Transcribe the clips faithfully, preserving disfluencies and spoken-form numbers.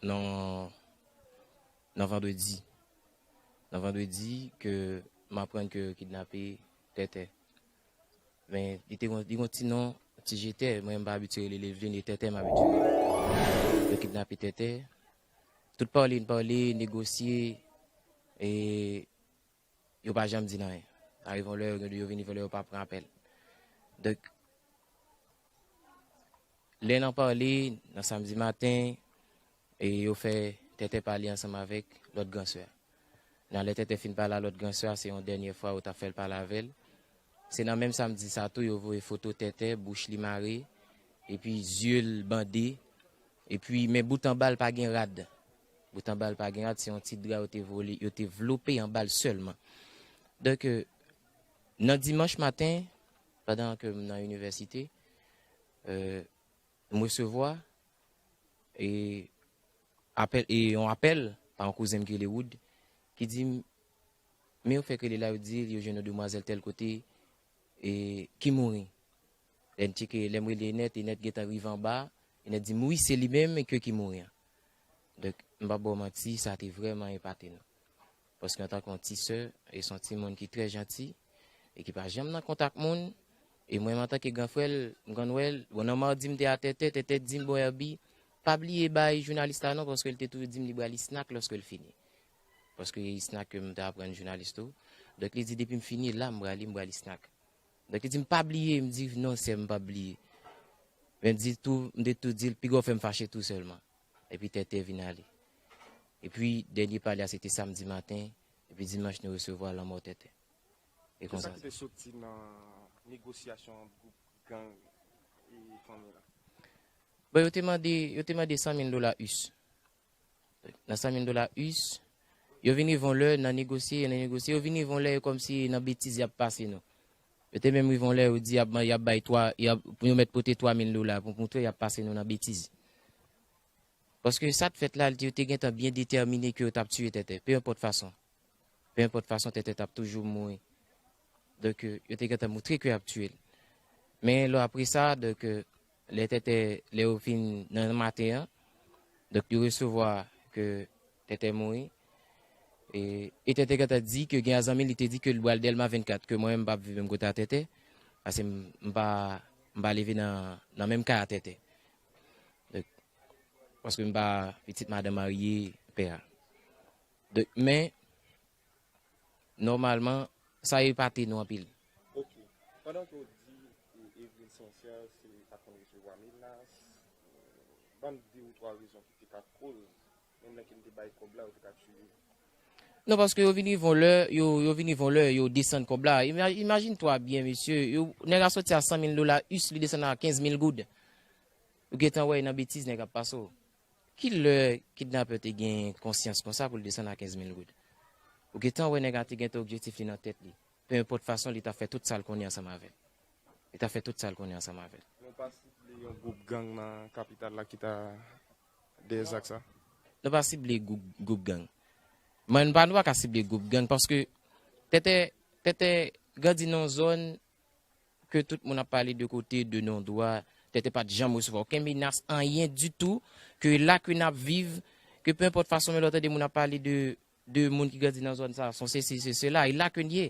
nan, nan vandredi. Nan vandredi ke m aprann ke yo kidnape Tètè. Men li te gon, li gon ti non, Ti Jetè, mwen m pa abitye rele l Evelyne, e Tètè m abitye rele. Yo kidnape Tètè. Tout pale, n pale, negosye, e yo pa janm di n anyen. Sa rive yon lè, yo, yo vin rive yon lè, yo pa pran apèl. Donk, lè n ap pale, nan samdi maten, e yo fè Tètè pale ansanm avèk lòt gran sè a. Nan lè Tètè fin pale a lòt gran sè a, se yon dènye fwa yo t ap fè l pale avè l. Se nan menm samdi sa tou, yo voye foto Tètè, bouch li mare, epi zye l bande, epi men bout anba l pa gen rad. Bout anba l pa gen rad, se yon ti dra yo te vole, yo te vlope anba l sèlman. Donk, euh, nan dimanch maten, pandan ke m nan inivèsite, euh, m resevwa e apèl, e yon apèl pa yon kouzen m ki rele Wood, ki di m, men yo fèk rele la, yo di yo jwenn yon demwazèl tèl kote, e ki mouri. Lè n tcheke, lè m rele Enèt, Enèt gentan rive anba, Enèt di m, wi, se li menm ke ki mouri an. Donk, m p ap ba w manti, sa te vrèman epate nou. Paske antanke yon ti sè, e se yon timoun ki trè janti, e ki pa janm nan kontak moun, e mwen menm antanke gran frè l, m konn wè l, bon, nan madi m te a Tètè, Tètè di m, bon, Herby, pa bliye bay jounalis la non, paske l te toujou di m li ba li snack lòske l fini. Paske e snack ke m te aprann jounalis tou. Donk, li di, depi m fini la, m prale, m ba li snack. Donk, li di m, pa bliye, m di, non, sè m, m p ap bliye. Men m di tou, m te tou di l, piga w fè m fache tou sèlman. Epi Tètè vin ale. Epi dènye pale a, se te samdi maten. Epi dimanch, nou resevwa lanmò Tètè. E konsa. Kisa ki te soti nan negosyasyon ant gwoup gang e fanmi la? Bon, yo te mande, yo te mande san mil dola us. Nan san mil dola us, yo vin rive yon lè nan negosye, nan negosye, yo vin rive yon lè, e kòmsi nan betiz y ap pase nou. Yo te menm rive yon lè, yo di y ap, y ap bay twa, y ap, pou yo mèt pote twa mil dola, pou moutre y ap pase nou nan betiz. Paske sa t fèt la, yo te gentan byen detèmine ke yo t ap tiye Tètè, pe enpòt fason. Pe enpòt fason, Tètè t ap toujou mouri. Donk, euh, yo te gentan moutre ke y ap tiye l. Men lò apre sa, donk, euh, lè Tètè, lè yo fin nan maten an, donk, yo resevwa ke Tètè mouri. E, e Tètè gentan di ke gen zanmi li te di ke l pral Dèlma vennkat, ke mwen menm m p ap viv menm kote a Tètè, paske m, m pa, m pa leve nan, nan menm kay a Tètè. Donk, paske m pa pitit madanm marye pè a. Donk, men, nòmalman, sa epate nou anpil. Ok. Pandan ke w di, e, Evelyne Sincère se pa t konn resevwa menas, ban m de ou twa rezon ki te ka koz, menm lè ke l te bay kòb la, yo te ka tiye. Non, paske yo vin rive yon lè, yo, yo vin rive yon lè, yo desann kòb la. Ima-, imajine twa byen, mesye, yo, nèg la soti a san mil dola us, li desann a kenz mil goud. Ou gentan wè nan betiz nèg ap pase w. Ki lè kidnapè te gen konsyans konsa pou l desann a kenz mil goud? Ou gentan wè nèg la te gen objektif li nan tèt li. Pe enpòt fason, li t ap fè tout sa l konnen ansanm avè l. Li t ap fè tout sa l konnen ansanm avè l. Nou pa sible yon gwoup gang nan kapital la ki ta dèyè zak sa? Nou pa sible gwoup, gwoup gang. Mwen, nou pa, nou pa ka sible gwoup gang paske Tètè, Tètè grandi nan yon zòn ke tout moun ap pale de kote, de non dwa, Tètè pa t janm resevwa okenn menas, anyen ditou, ke la ke n ap viv, ke pe enpòt fason, men lè w tande moun ap pale de, de moun ki grandi nan zòn sa, se sesi, se sela, e la ke n ye.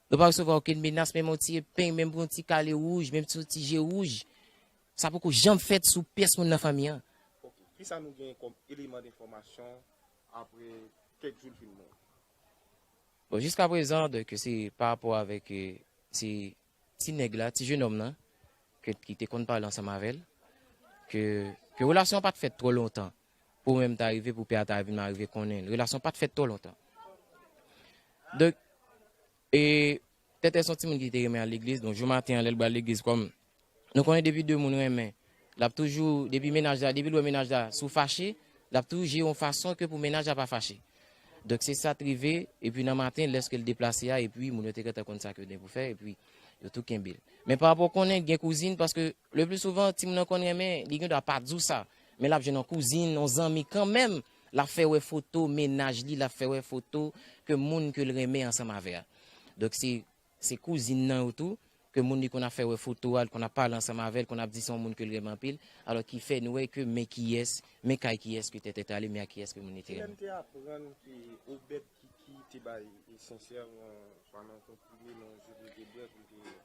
Nou pa resevwa okenn menas, menm yon ti epeng, menm pou yon ti kale wouj, menm ti, ti je wouj. Sa poko janm fèt sou pyès moun nan fanmi an. Ok. Kisa nou genyen kòm eleman denfòmasyon apre kèk jou l fin mouri? Bon, jiskaprezan, donk, se pa rapò avèk, euh, se ti nèg la, ti jenòm nan, ke, ki te konn pale ansanm avè l, ke, ke relasyon an pa t fèt twò lontan. Pou mwen, m ta rive, pou pè a ta vin, m arive konnen l. Relasyon pa t fèt twò lontan. Donk, e, Tètè se yon timoun ki te renmen al legliz. Donk, jou maten an, lè l pral legliz, kòm nou konnen depi de moun renmen, l ap toujou, depi mennaj la, depi l wè mennaj la sou fache, l ap toujou jere yon fason ke pou mennaj la pa fache. Donk, se sa t rive, epi nan maten, lèske l deplase a, epi moun yo te gentan konn sa ke yo gen pou fè, epi yo tou kenbe l. Men pa rapò konnen gen kouzin, paske le pli souvan, timoun nan konn renmen, li gen dwa pa di w sa, men l ap jwenn yon kouzin, yon zanmi kanmenm, l ap fè wè foto mennaj li, l ap fè wè foto ke moun ke l renmen ansanm avè a. Donk, se, se kouzin nan yo tou, ke moun li konn ap fè wè foto a, li konn ap pale ansanm avè l, konn ap di se yon moun ke l renmen anpil, alò ki fè nou wè ke men kiyès, men kay kiyès ke Tètè t ale, men a kiyès ke moun li te renmen. Kilè m te aprann ke Obed Kiki te bay Sensè yon, pa nan konprime, nan jus de brèd, li te...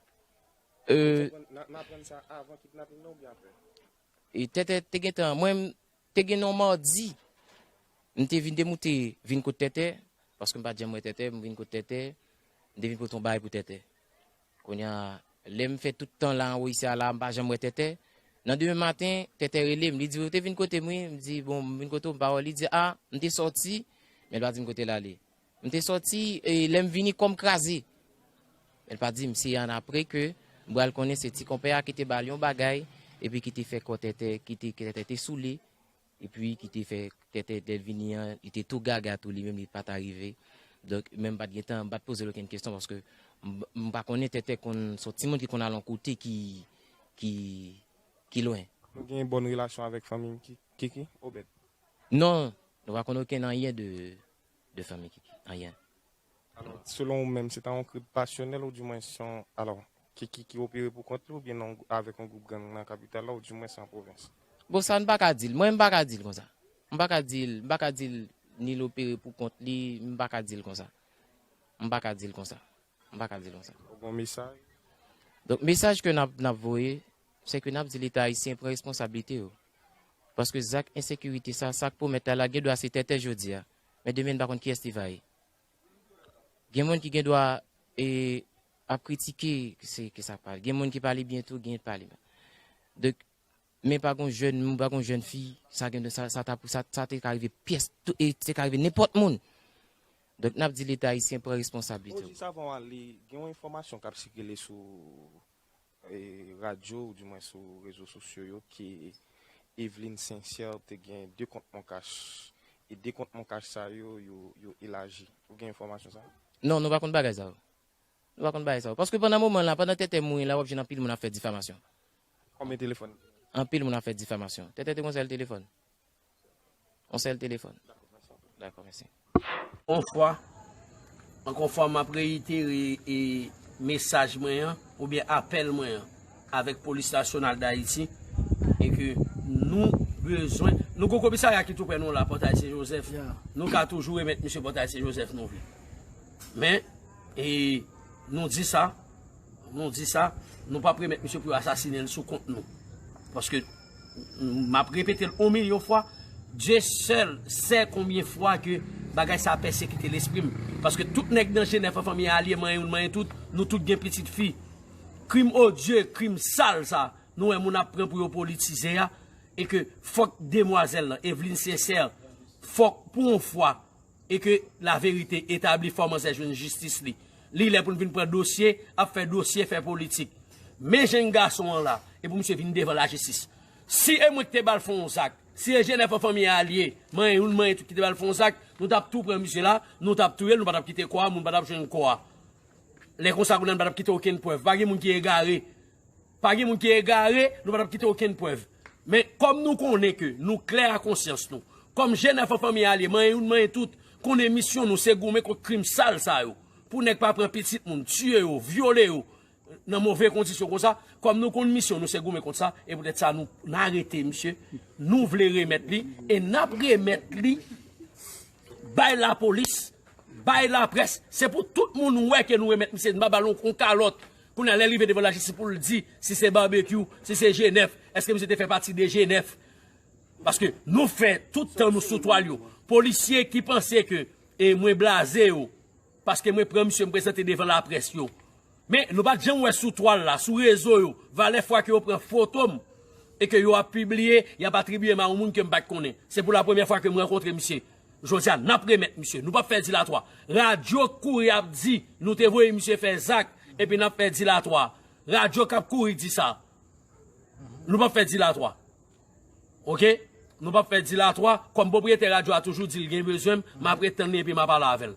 Euh, n aprann sa avan kidnaping nan oubyen apre? E Tètè te gentan, mwen, m te gen yon madi, m te vin demoute, vin kot Tètè, paske m pa t janm wè Tètè, m vin kot Tètè, m te vin pote yon bagay pou Tètè. Kounye a, lè m fè tout tan la anwo isi a la, m pa janm wè Tètè. Nan demen maten, Tètè rele m, li di, "Ou te vin kote m, wi." M di, "Bon, m vin kote w, m pa wè w." Li di, "A, m te sòti, men l pa di m kote l ale." M te sòti, e lè m vini, kò m kraze. Men l pa di m, se annapre ke m pral konnen se ti konpè a ki te ba l yon bagay, epi ki te fè kò Tètè, ki te, ke Tètè te soule, epi ki te fè Tètè, lè l vini an, li te tou gaga tou, li menm, li pa t arive. Donk, men m pa t gentan, m pa t poze l okenn kesyon, paske m, m pa konnen Tètè konn, se yon timoun ki konn al yon kote ki, ki, ki lwen. Nou gen bòn relasyon avèk fanmi m, Ki-, Kiki, Obed? Non, nou pa konn okenn anyen de, de fanmi Kiki. Anyen. Alò, selon ou menm, se ta yon krim pasyonèl oudimwen se yon, alò, Kiki ki opere pou kont li oubyen nan, avèk yon gwoup gang nan kapital la oudimwen se an pwovens? Bon, sa n pa ka di l. Mwen, m pa ka di l konsa. M pa ka di l, m pa ka di l ni l opere pou kont li, m pa ka di l konsa. M pa ka di l konsa. M pa ka di l konsa. Ou gen yon mesaj? Donk, mesaj ke n ap, n ap voye, se ke n ap di Leta ayisyen pran responsablite yo. Paske zak ensekirite sa, sa k pwomèt la, la gen dwa se Tètè jodi a. Men demen, n pa konn kiyès li va ye. Gen moun ki gen dwa, e, ap kritike, se ke sa k pale. Gen moun ki pale byen tou, gen pale mal. Donk, men pa gon jèn, pa gon jèn fi, sa gen, sa, sa ta pou, sa, sa te ka rive pyès, tou, e te ka rive nenpòt moun. Donk, n ap di Leta ayisyen pran responsablite yo. Jis avan w ale, gen yon enfòmasyon k ap sikile sou, e, radyo, oudimwen sou rezo sosyo yo, ke Eveline Sincère te gen de kont Moncash. E de kont Moncash sa yo, yo, yo elaji. Ou gen enfòmasyon sa? Non, nou pa konn bagay sa yo. Nou pa konn bagay sa yo. Paske pandan moman la, pandan Tètè mouri la, w ap jwenn anpil moun ap fè difamasyon. Konbyen telefòn? Anpil moun ap fè difamasyon. Tètè te gon sèl telefòn. Yon sèl telefòn. Dakò, mèsi. Yon fwa, ankò fwa, m ap reyitere, e, mesaj mwen an, oubyen apèl mwen an, avèk Polis Nasyonal Dayiti, e ke nou bezwen, nou gon komisarya ki tou prè nou la, Pòtay Sen Jozèf. Nou ka toujou remèt misye Pòtay Sen Jozèf nou vle. Men, e, nou di sa, nou di sa, nou p ap remèt misye pou yo asasinen l sou kont nou. Paske, m ap repete l yon milyon fwa, Dye sèl sè konbyen fwa ke bagay sa a pèsekite lespri m. Paske tout nèg nan Jenèf an, fanmi Alye, manyen youn, manyen tout, nou tout gen pitit fi. Krim odye, krim sal sa, nou wè moun ap pran pou yo politize a, e ke fòk demwazèl lan, Eveline Sincère, fòk pou yon fwa, e ke laverite etabli, fò manzè jwenn jistis li. Li lè pou n vin pran dosye, ap fè dosye, fè politik. Men jèn gason an la, e pou misye vin devan lajistis. Si e mwen ki te ba l fè yon zak, si e Jenèf an, fanmi Alye, manyen youn, manyen tout ki te ba l fè yon zak, nou t ap tou pran misye la, nou t ap touye l, nou pa t ap kite kò a, moun pa t ap jwenn kò a. Lè konsa, kounye a, nou pa t ap kite okenn prèv. Pa gen moun ki egare. Pa gen moun ki egare, nou pa t ap kite okenn prèv. Men, kòm nou konnen ke nou klè a konsyans nou, kòm Jenèf an, fanmi Alye, manyen youn, manyen tout, konnen misyon nou se goumen kont krim sal sa yo, pou nèg pa pran pitit moun, tiye yo, vyole yo, nan move kondisyon konsa, kòm nou konn misyon nou se goumen kont sa, e poutèt sa nou, n arete misye, nou vle remèt li, e n ap remèt li bay lapolis, bay laprès. Se pou tout moun wè ke nou remèt misye, n pa ba l yon kalòt. Kounye a, lè l rive devan lajistis pou l di si se Babekyou, si se Jenèf, èske misye te fè pati de Jenèf? Paske nou fè tout tan nou sou twal yo. Polisye ki panse ke, e, mwen blaze yo, paske mwen pran misye, m prezante devan laprès yo. Men, nou pa t janm wè sou twal la, sou rezo yo, valè fwa ke yo pran foto m, e ke yo ap pibliye, y ap atribiye m a yon moun ke m pa t konnen. Se pou la premyè fwa ke m rankontre misye. Jodi a, n ap remèt misye. Nou p ap fè dilatwa. Radyo k kouri ap di, nou te voye misye fè zak, epi n ap fè dilatwa. Radyo k ap kouri di sa. Nou p ap fè dilatwa. Oke? Nou p ap fè dilatwa. Kòm pwopriyetè radyo a toujou di l gen bezwen m, m ap ret tann li epi m a pale avè l.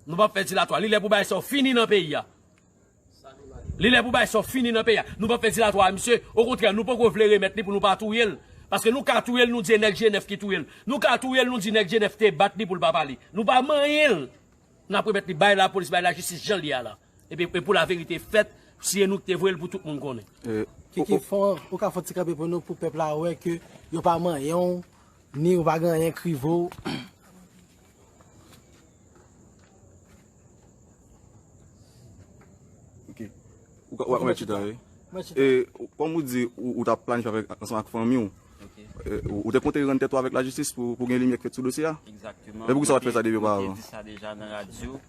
Nou p ap fè dilatwa. Li lè pou bagay sa yo fini nan peyi a. Li lè pou bagay sa yo fini nan peyi a. Nou p ap fè dilatwa a misye. Okontrè, nou poko vle remèt li pou nou pa touye l. Paske nou ka touye l, nou di e nèg Jenèf ki touye l. Nou ka touye l, nou di nèg Jenèf te bat li pou l pa pale. Nou pa manyen l. N ap remèt li bay lapolis, bay lajistis jan l ye a la. Epi, e pou laverite fèt, Si e nou ki te voye l pou tout moun konnen. Kiki, fon, ou ka fè ti kanpe pou nou, pou pèp la wè ke yo pa manyen w, ni ou pa gen anyen k rive w. Ok. Ou ka ou ka mèt chita, wi. E kòm ou di ou, ou t ap planifye avèk ansanm ak fanmi w. E, ou, ou te konte rann tèt ou avèk lajistis pou, pou gen limyè k fèt sou dosye a? Egzakteman. Men poukisa w pa t fè sa depi oparavan? Mwen te di sa deja nan radyo.